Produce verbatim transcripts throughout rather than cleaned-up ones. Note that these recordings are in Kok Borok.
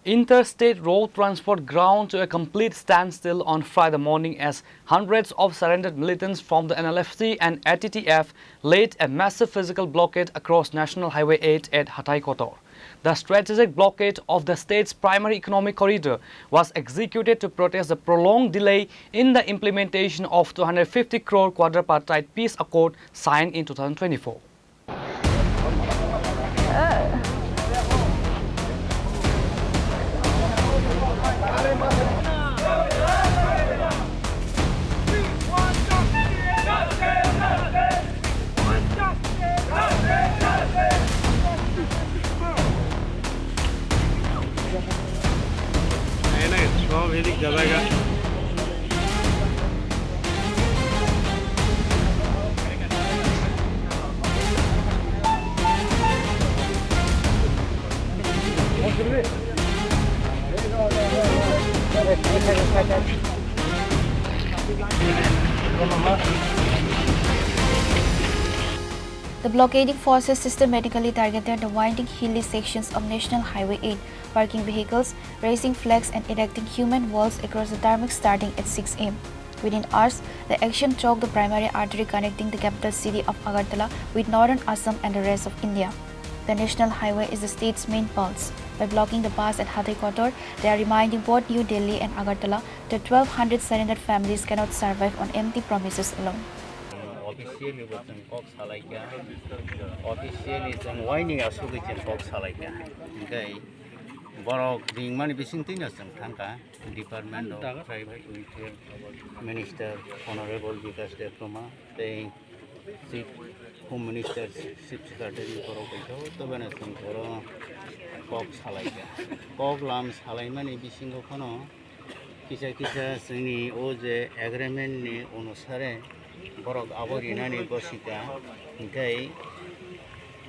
Interstate road transport ground to a complete standstill on Friday morning as hundreds of surrendered militants from the N L F C and A T T F laid a massive physical blockade across National Highway eight at Hatai Kotor. The strategic blockade of the state's primary economic corridor was executed to protest the prolonged delay in the implementation of two hundred fifty crore quadripartite peace accord signed in two thousand twenty-four. The blockading forces systematically targeted the winding hilly sections of National Highway eight, parking vehicles, raising flags, and erecting human walls across the tarmac starting at six a m. Within hours, the action choked the primary artery connecting the capital city of Agartala with northern Assam and the rest of India. The national highway is the state's main pulse. By blocking the pass at Hatai Kotor, they are reminding both New Delhi and Agartala that twelve hundred surrendered families cannot survive on empty promises alone. Officially bo chwng kok salaikha, officially chwng waini asugwi chwng kok salaikha. Hwnkhe borok ringmani bisingtwino chwng thangkha. Department of Tribal Welfare Minister Honorable Bikash Debbarma tei Chief Home Minister, Chief Secretary borok bai joto beno chwng oro kok salaikha. Kok lam salaimani bisingo phano kisa kisa chwngni o je agreement ni onusare borok abo rinani gosika, hwnkhe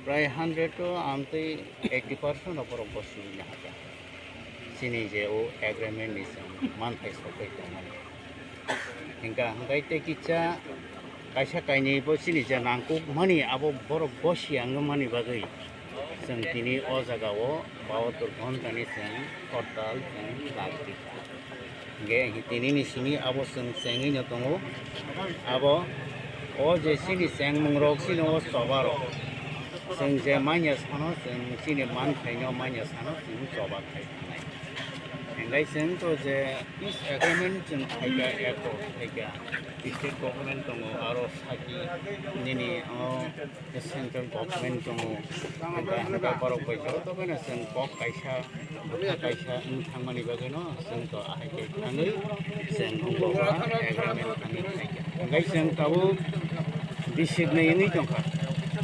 prai hundred to amtwi eighty percent o borok gosi rina hakha. Chini je o agreement ni chwng manthai sokwi tongmani. Hingka hingkai tei kisa kaisa kainwi bo chini je nangkukmani abo borok gosi ang mani bagwi chwng tini o jaga o bahatur ghontani chwng hortal chwng lagdi. Hingke tini ni simi abo chwng chengwi no tongo. Abo o je chini chengmung rok chini o choba rok. Chwng je manya sano chwng chini manthai no manya sano chwng choba khai thangnai. Hingke chwng to je peace agreement chwng khaika, accord khaika. State government tongo, aro saki nini o central government tongo. Hingke hingke borok bai joto bai no chwng kok kaisa, bwkha kaisa wng thangmani bagwi no chwng to ahai khe thangwi chwng wng bo agreement thangwi khaika. Hingke chwng tabuk bisik nai wngwi tongkha,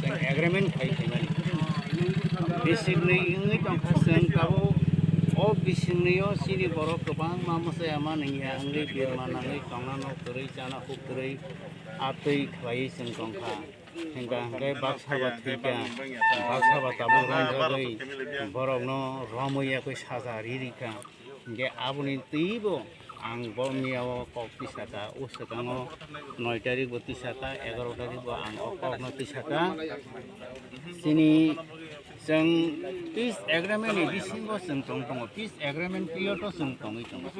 chwng agreement khai phaimani. Bisik nai wngwi tongkha chwng tabuk o bisik nai o chini borok kwbangma mwchaya ma nangya wngwi birma nangwi tongna no kwrwi chana huk kwrwi atwi khlaiwi chwng tongkha. Hingka hingke baksa ba thwikha, baksa ba tabuk romjagwi borokno romwi yakwi saja ririkha. Hingke aboni twibo ang bo miyao kok tisaka, o swkango noi tarik bo tisaka, egaroh tarik bo ang o kokno tisaka. Chini chwng peace agreement ni bisingo chwng tong tongo, peace agreement period o chwng tongwi tongo.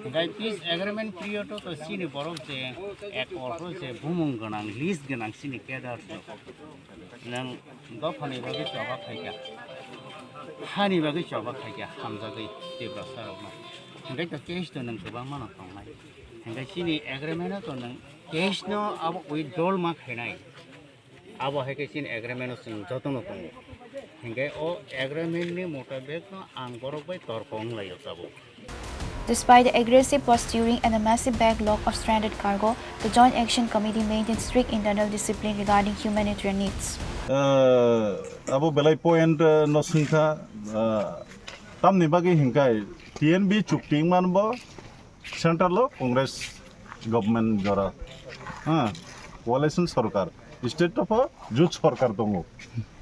Hingke peace agreement period o to chini borok je accord o je bumung gwnang, list gwnang chini cadres rok. Nwng dophani bagwi choba khaikha, hani bagwi choba khaikha, hamjagwi Tiprasa rokno. Hingke to case to nwng kwbangma no tongnai. Hingke chini agreement o to nwng case no abo withdrawal ma khainai. Abo hai khe chini agreement o chwng jotono tongo. Hingke o agreement ni motabek no ang borok bai torko wng lai o tabuk. Despite the aggressive posturing and the massive backlog of stranded cargo, the Joint Action Committee maintains strict internal discipline regarding humanitarian needs. Ah, abo belai point, ah, no swngkha, ah, tamni bagwi hinkai T N B chukti wngmani bo central o Congress government jora, ha, coalition sorkar, state o pho jut sorkar tongo.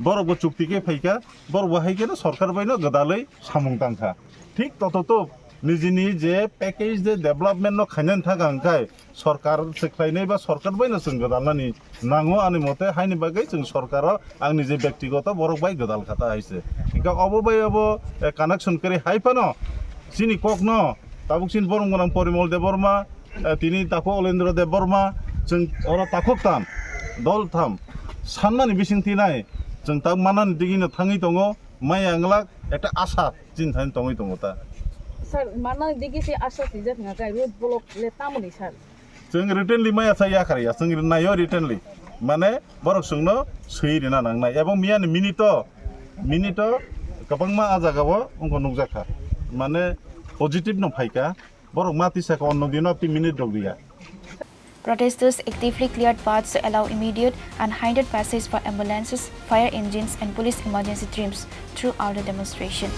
Borok bo chukti khe phaikha, borok bo hai kheno sorkar bai no gwdalwi samung tangkha. Thik toto to Nijini je package de development no khainani thang ang khai sorkar se khlainai ba sorkar bai no chwng gwdalnani nango ani mote, haini bagwi chwng sorkaro angni je bektigoto borok bai gwdal kha ta hai se. Hingkha obo bai obo, eh, connection kwrwi hai phano chini kokno tabuk chini borom gwnang Porimol Debbarma, eh, tini takhuk Olendra Debbarma, chwng oro takhuk tam, dol tham sanmani bising tinai chwng tak manani digino thangwi tongo, maya wnglak ekta asa chini thani tongwi tongo ta. Sir, manani digi se asa swijak hwnka khe road block le tamoni sir? Chwng writtenly maya sa yakhar ya, chwng naio writtenly. Mane borok chwngno swi rina nangnai. Ebong miyani minute-o, minute-o kwbangma a jagao wngkha nukjakha. Mane positive no phaikha. Borok ma tisa kha onno dino tei minute rok riya. Protesters actively cleared paths to allow immediate and hindered passage for ambulances, fire engines, and police emergency teams throughout the demonstration.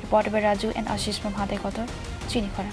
Reporter by Raju and Ashish from Hatay Kotor, Chini Khorang.